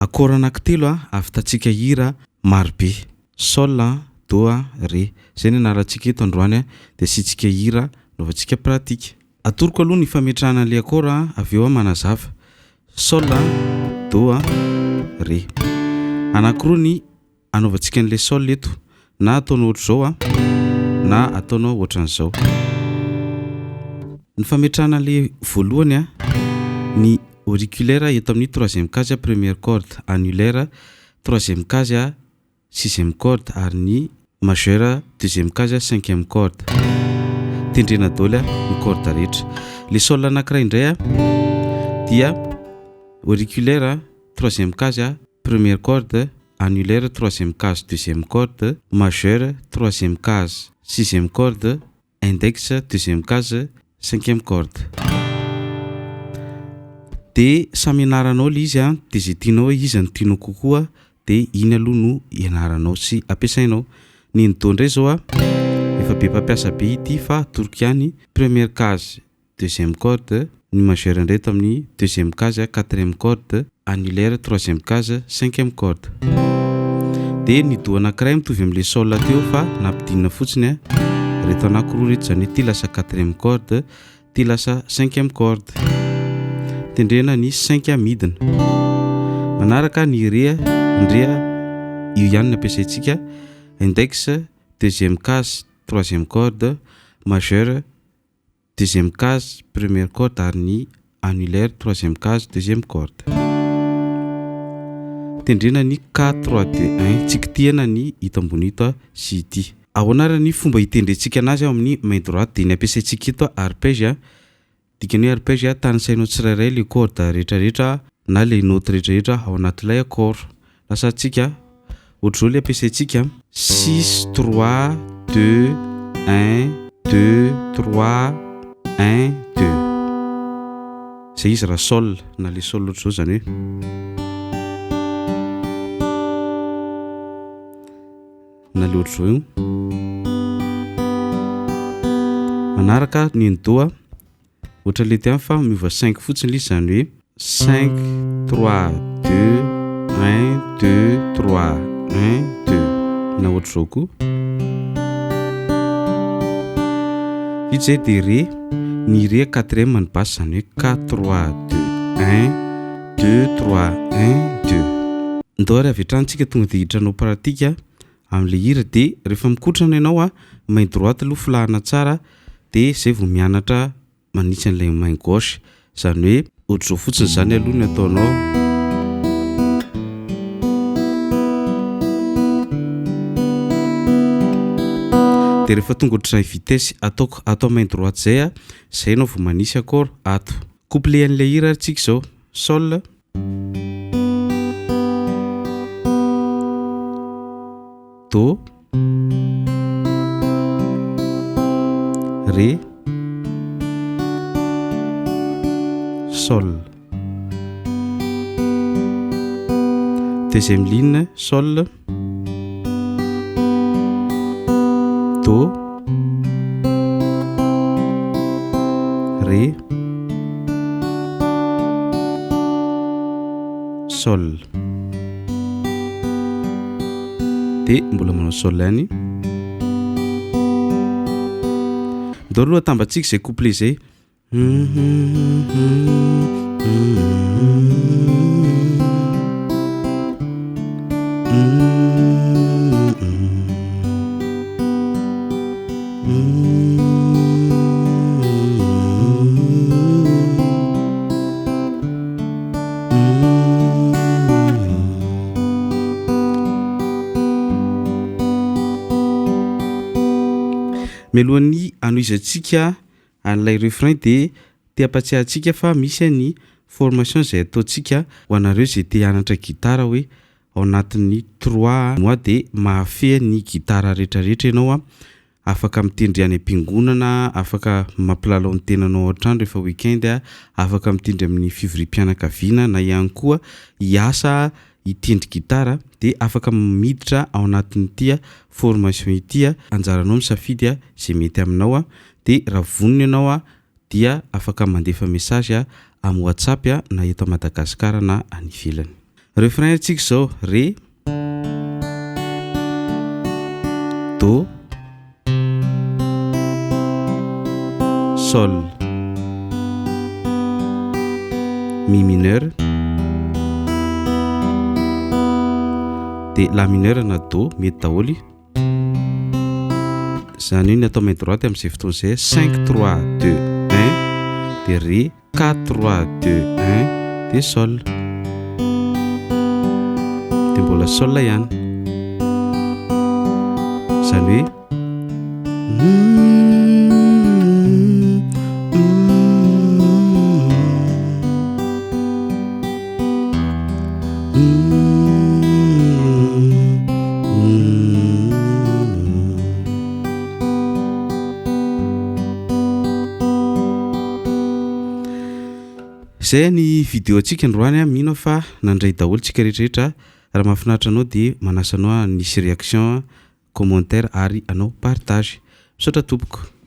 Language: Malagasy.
Accord anankitelo ahavitantsika hira marobe, sol, do, ré. Zay no ianarantsika eto androany de asiantsika hira anaovantsika pratique. Atoroko aloha ny fametrahana an'le accord avy eo aho manazava. Sol, do, ré. Anankiroa ny anaovantsika an'le sol eto, na ataonao ohatr'izao a, na ataonao ohatran'izao. Ny fametrahana an'le voalohany a, ny auriculaire eto amin'ny troisième case première corde, annulaire troisième case sixième corde ary ny majeur deuxième case cinquième corde. Tendrena daholo ny corde rehetra. Le sol anankiray indray a dia auriculaire troisième case première corde, annulaire troisième case deuxième corde, majeur troisième case sixième corde, index deuxième case cinquième corde. De samy ianaranao le izy a, de zay tianao hoe iza no tianao kokoa de iny aloha no ianaranao sy ampiasainao. Ny ny do ndray zao a, efa be mpampiasa be ity fa atoroko ihany, première case deuxième corde, ny majeur ndray eto amin'ny deuxième case quatrième corde, annulaire troisième case cinquième corde. De ny do anankiray mitovy am'le sol teo fa nampidinina fotsiny a reto anankiroa reto, zany hoe ty lasa quatrième corde, ty lasa cinquième corde. Tendrena ny cinq midina. Manaraka ny ré ndrea io ihany no ampiasaintsika, index deuxième case troisième corde, majeur deuxième case première corde ary ny annulaire troisième case deuxième corde. Tendrena ny 4 3 2 1, tsy kitihana ny hito ambony ito sy ity. Ahoana ary ny fomba hitendrentsika anazy ao amin'ny main droite? De ny ampiasaintsika eto arpège, dikany hoe arpège tanisainao tsirairay le corde rehetrarehetra na le note rehetrarehetra ao anatin'ilay accord. Lasa antsika ohatr'izao le ampiasaintsika 6 3 2 1 2 3 1 2. Zay izy raha sol na le sol ohatr'izao zany hoe na le ohatr'izao io. Manaraka ny ny do a, ohatra le teo fa miova 5 fotsiny le izy, zany hoe 5 3 2 1 2 3 1 2 na ohatr'izao koa. Vita zay de ré, ny ré quatrième ny basse zany hoe 4 3 2 1 2 3 1 2. Ndao ary avy hatrany tsika tonga de hiditra hanao pratique am'le hira de rehefa mikotrana ianao a, main droite aloha folahana tsara de zay vao mianatra manitsy an'ilay main gauche, zany hoe ohatr'izao fotsiny zany aloha ny ataonao. De rehefa tonga ohatr'izay vitesse ataoko atao main droite zay a, zay ianao vao manisy accord ato. Couplet an'ilay hira ary tsika zao, sol, do, ré, sol. Deuxième ligne, sol, do, ré, sol. De mbola manao sol ihany. Ndao aloha atambatsika zay couplet zay. Mialohan'ny hanohizantsika an'ilay refrain de te hampatsiahy antsika fa misy ny formation zay ataontsika ho anareo zay te hianatra gitara hoe ao anatin'ny trois mois de mahafehy ny gitara rehetrarehetra ianao a, afaka mitendry any am-piangonana, afaka mampilalao ny tenanao ao an-trano rehefa weekend a, afaka mitendry amin'ny fivoriam-pianakaviana na ihany koa hiasa hitendry gitara de afaka miditra ao anatin'ity formation ity a, anjaranao misafidy a zay mety aminao a, de raha vonona ianao a dia afaka mandefa message a amin'ny WhatsApp a na eto Madagasikara na any ivelany. Refrain tsika izao, Ré, Do, Sol, Mi mineur, dia La mineur na Do, mety daholo. Izany hoe ny atao main droite amin'izay fotoana izay 5 3 2 1 dia Ré 4 3 2 1 dia Sol. Dia mbola Sol ihany. Izany hoe Zay ny vidéo antsika androany a, mino aho fa nandray daholo tsika rehetrarehetra, raha mahafinaritra anao de manasa anao hanisy réaction, commentaire ary hanao partage. Misaotra tompoko.